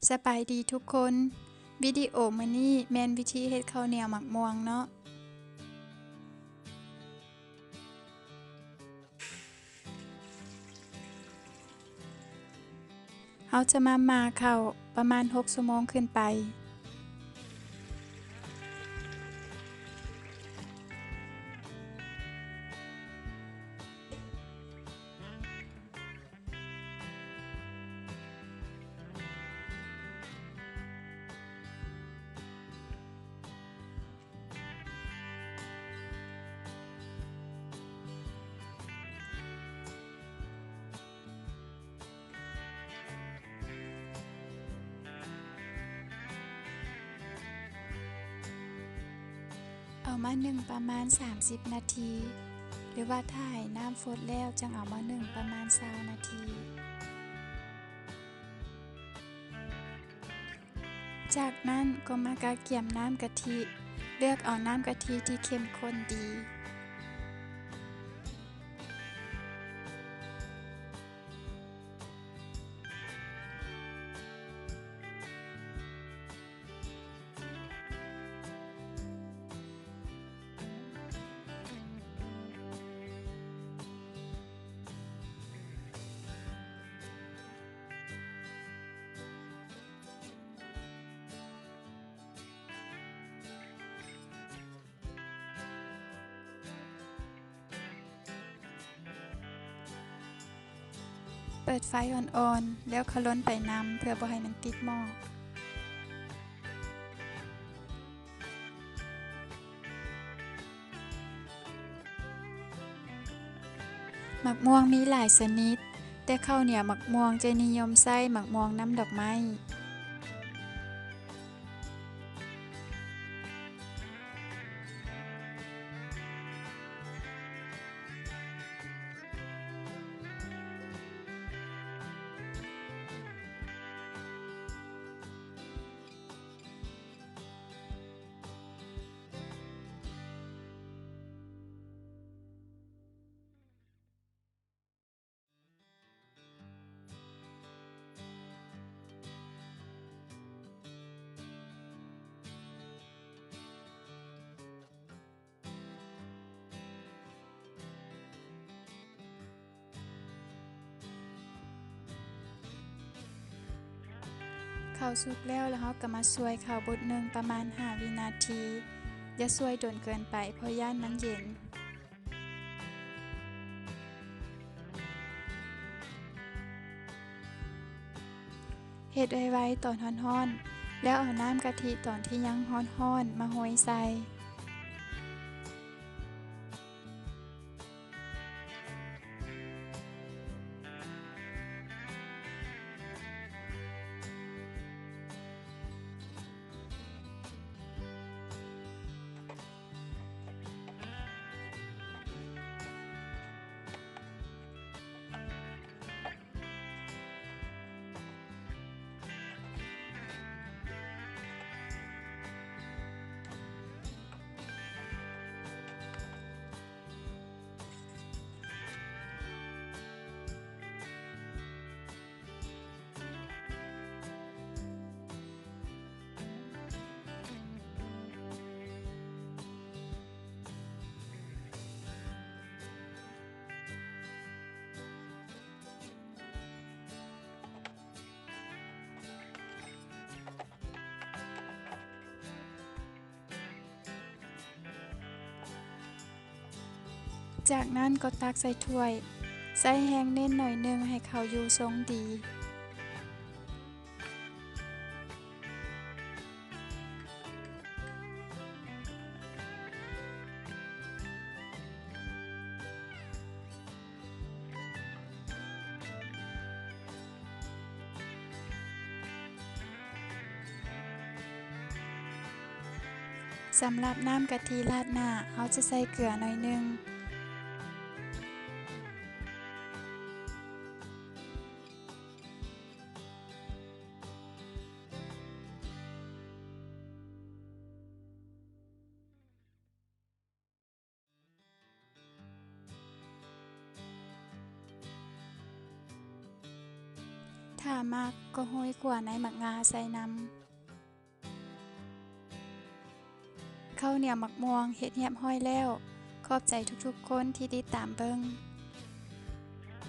ສະບາຍດີທຸກຄົນ, ວິດີໂອມື້ນີ້ແມ່ນວິທີເຮັດເຂົ້າໜຽວໝາກມ່ວງເນາະ. ເຮົາຈະມາໝ່າເຂົ້າປະມານຫົກຊົ່ວໂມງຂຶ້ນໄປ. ເອົາມາໜຶ້ງປະມານສາມສິບນາທີ ຫຼືວ່າຖ້າໃຫ້ນ້ຳຟົດແລ້ວຈັ່ງເອົາມາໜຶ້ງປະມານຊາວນາທີ. ຈາກນັ້ນກໍມາກະກຽມນ້ຳກະທິ, ເລືອກເອົານ້ຳກະທິທີ່ເຂັ້ມຂຸ້ນດີ. ເປີດໄຟອ່ອນໆ ແລ້ວຄະລົນໄປນຳ ເພື່ອບໍ່ໃຫ້ມັນຕິດໝໍ້. ໝາກມ່ວງມີຫຼາຍຊະນິດ, ແຕ່ເຂົ້າໜຽວໝາກມ່ວງຈະນິຍົມໃຊ້ໝາກມ່ວງນ້ຳດອກໄມ້. ເຂົ້າສຸກແລ້ວ ແລ້ວເຮົາກໍມາຊ່ວຍເຂົ້າບົດໜຶ່ງປະມານຫ້າວິນາທີ. ຢ່າຊ່ວຍດົນເກີນໄປ ເພາະຢ້ານມັນເຢັນ. ເຮັດໄວໆຕອນຮ້ອນໆ ແລ້ວເອົານ້ຳກະທິຕອນທີ່ຍັງຮ້ອນໆມາໂຮຍໃສ່. ຈາກນັ້ນກໍຕັກໃສ່ຖ້ວຍ, ໃຊ້ແຮງເນັ້ນໜ້ອຍໜຶ່ງໃຫ້ເຂົ້າຢູ່ຊົງດີ. ສຳລັບນ້ຳກະທິລາດໜ້າ, ເຮົາຈະໃສ່ເກືອໜ້ອຍໜຶ່ງ. ຖ້າມັກກໍໂຮຍຂົ້ວໃນໝາກງາໃສ່ນຳ. ເຂົ້າໜຽວໝາກມ່ວງເຮັດຮຽບຮ້ອຍແລ້ວ. ຂອບໃຈທຸກໆຄົນທີ່ຕິດຕາມເບິ່ງ.